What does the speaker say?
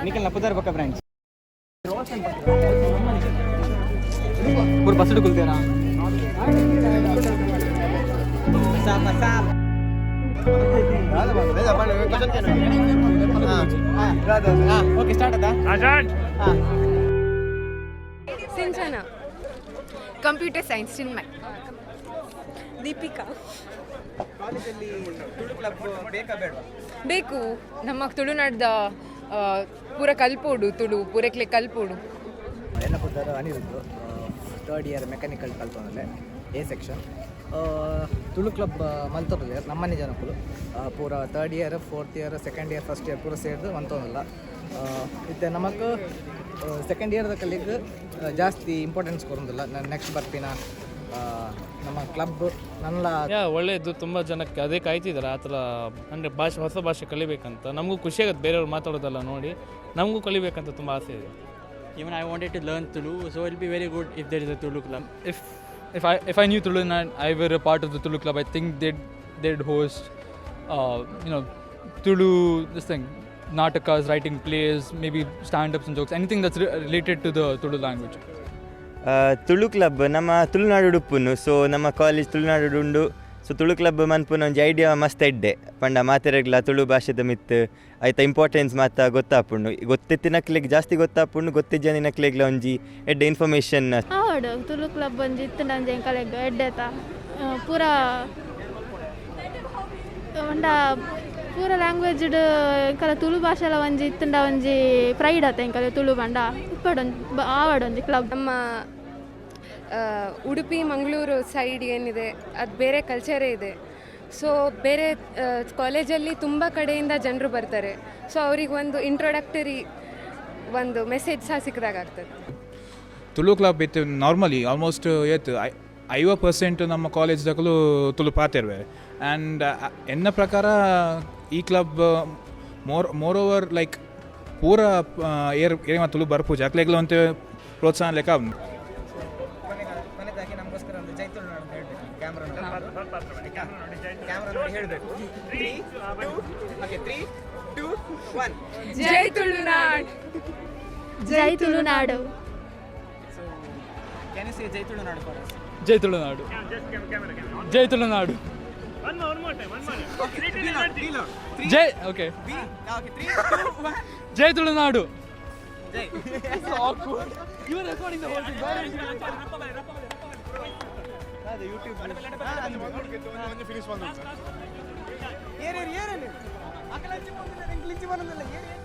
ನಿಖಲ್ ಪುದರ್ ಬೊಕ್ಕ ಬ್ರಾಂಚ್ ಪೂರ ಬಸ್ ಕುಲ್ತೇನಾ? ಸಾಪ ಸಾಪ್. ಓಕೆ, ಸ್ಟಾರ್ಟ್ ಆತಾ? ಸಿಂಚನ. Computer science, Chinmay. Deepika. ಕಾಲೇಜಲ್ಲಿ ತುಳು ಕ್ಲಬ್ ಬೇಕಾ ಬೇಡವಾ? ಬೇಕು. ನಮ್ಮ ತುಳುನಾಡ್ದ ಪೂರ ಕಲ್ಪೋಡು, ತುಳು ಪೂರಕ್ಲೆ ಕಲ್ಪೋಡು. ಎನ್ನ ಪುದರ್ ಅನಿರುದ್ಧ. ಥರ್ಡ್ ಇಯರ್ ಮೆಕ್ಯಾನಿಕಲ್ ಕಲ್ತೊಂದುಲ್ಲೆ, ಎ ಸೆಕ್ಷನ್. ತುಳು ಕ್ಲಬ್ ಮಲ್ತೊಂದುಲ್ಲೆ ನಮ್ಮನೆ ಜನಕುಲು ಪೂರ. Third year, fourth year, second year, first year ಪೂರ ಸೇರ್ದು ಮಲ್ತೊಂದುಲ್ಲ. ಇತ್ತೆ ನಮಕ್ ಸೆಕೆಂಡ್ ಇಯರ್ದ ಕಲಿಗ್ ಜಾಸ್ತಿ ಇಂಪಾರ್ಟೆನ್ಸ್ ಕೊರೊಂದಿಲ್ಲ. ನೆಕ್ಸ್ಟ್ ಬರ್ಪಿನ ನಮ್ಮ ಕ್ಲಬ್ ನನ್ನ ಯಾ, ಒಳ್ಳೆಯದು. ತುಂಬ ಜನಕ್ಕೆ ಅದೇ ಕಾಯ್ತಿದ್ದಾರೆ. ಆ ಥರ ಅಂದರೆ ಭಾಷೆ, ಹೊಸ ಭಾಷೆ ಕಲಿಬೇಕಂತ. ನಮಗೂ ಖುಷಿ ಆಗುತ್ತೆ. ಬೇರೆಯವ್ರು ಮಾತಾಡೋದೆಲ್ಲ ನೋಡಿ ನಮಗೂ ಕಲಿಬೇಕಂತ ತುಂಬ ಆಸೆ ಇದೆ. Even I wanted to learn Tulu, so it'll be very good if there is a Tulu club. If I knew Tulu and I were a part of the Tulu club, I think they'd host, Tulu this thing, natakas, writing plays, maybe stand-ups and jokes, anything that's related to the Tulu language. Tulu club ನಮ್ಮ ತುಳುನಾಡು ಉಡುಪುನು. ಸೊ ನಮ್ಮ college Tulunadu ಉಂಡು. ಸೊ Tulu club ಮನ್ಪುನ ಒಂಜಿ idea ಮಸ್ತ್ ಎಡ್ಡೆ. ಪಂಡ ಮಾತೆರೆಗ್ಲ ತುಳು ಭಾಷೆದ ಮಿತ್ತು ಐತ ಇಂಪಾರ್ಟೆನ್ಸ್ ಮಾತ ಗೊತ್ತಾಪುಂಡು. ಗೊತ್ತಿತ್ತಿನಕ್ಲೆಗ್ ಜಾಸ್ತಿ ಗೊತ್ತಾಪುಂಡು, ಗೊತ್ತಿಜ್ಜಂದಿನಕ್ಲೆಗ್ಲ ಒಂಜಿ ಎಡ್ಡೆ ಇನ್ಫಾರ್ಮೇಷನ್. ಆವಡ್, ತುಳು ಕ್ಲಬ್ ಒಂಜಿ ಇತ್ತುಂಡ ಒಂಜಿ ಎಂಕಲೆಗ್ ಎಡ್ಡೆತ. ಪೂರ ಪಂಡ ಪೂರ ಲ್ಯಾಂಗ್ವೇಜ್ಡ್ ಎಂಕಲ ತುಳು ಭಾಷೆಲ ಒಂಜಿ ಇತ್ತುಂಡ ಒಂಜಿ ಪ್ರೈಡ್ ಆತ. ಎಂಕಲೆ ತುಳು ಪಂಡ ಇಪ್ಪಡೊಂಜಿ ಆವಡೊಂಜಿ ಕ್ಲಬ್. ನಮ್ಮ ಉಡುಪಿ, ಮಂಗಳೂರು ಸೈಡ್ ಏನಿದೆ, ಅದು ಬೇರೆ ಕಲ್ಚರೇ ಇದೆ. ಸೊ ಬೇರೆ ಕಾಲೇಜಲ್ಲಿ ತುಂಬ ಕಡೆಯಿಂದ ಜನರು ಬರ್ತಾರೆ. ಸೊ ಅವ್ರಿಗೆ ಒಂದು ಇಂಟ್ರೊಡಕ್ಟರಿ ಒಂದು ಮೆಸೇಜ್ ಸಹ ಸಿಕ್ಕಿದಾಗ ಆಗ್ತದೆ. ತುಳು ಕ್ಲಬ್ ಇತ್ತು. ನಾರ್ಮಲಿ ಆಲ್ಮೋಸ್ಟ್ ಏತ್ 50% ನಮ್ಮ ಕಾಲೇಜ್ ದಕಲು ತುಳು ಪಾತೆರ್ವೆ. ಆ್ಯಂಡ್ ಎನ್ನ ಪ್ರಕಾರ ಈ ಕ್ಲಬ್ ಮೋರ್ ಓವರ್ ಲೈಕ್ ಪೂರ ಏರ್ ಏರ್ ತುಳು ಬರ್ಪುಜಿ ಅಕ್ಲೆಗ್ಲ ಒಂತೆ ಪ್ರೋತ್ಸಾಹ ಲೆಕ್ಕ. ಕೊನೆದಾಗಿ ನಮಗೋಸ್ಕರ ಒಂದು ಜೈ ತುಳುನಾಡು ಅಂತ ಹೇಳ್ಬೇಕು. ಕ್ಯಾಮ್ರಾ, ಕ್ಯಾಮ್ರಾ ನೋಡಿ ಹೇಳಬೇಕು. 3, 2, okay, 3, 2, 1. Jai Tulunad. Jai Tulunadu. So can you say Jai Tulunadu for us? Jai Tulunadu. Jai Tulunadu. Okay, be loud, be loud. 3 Jai, okay. B, okay, 3, 2, 1. Jai Tulunadu. Jai. So awkward. You were recording the whole thing. Why didn't you? YouTube. ಏರ್ ಏರ್ ಏರ್, ಅಕಲಂಚಿ ಬಂದಿಲ್ಲ, ಎಂಕ್ಲಿಂಚಿ ಬಂದಿಲ್ಲ, ಏರ್ ಏರ್.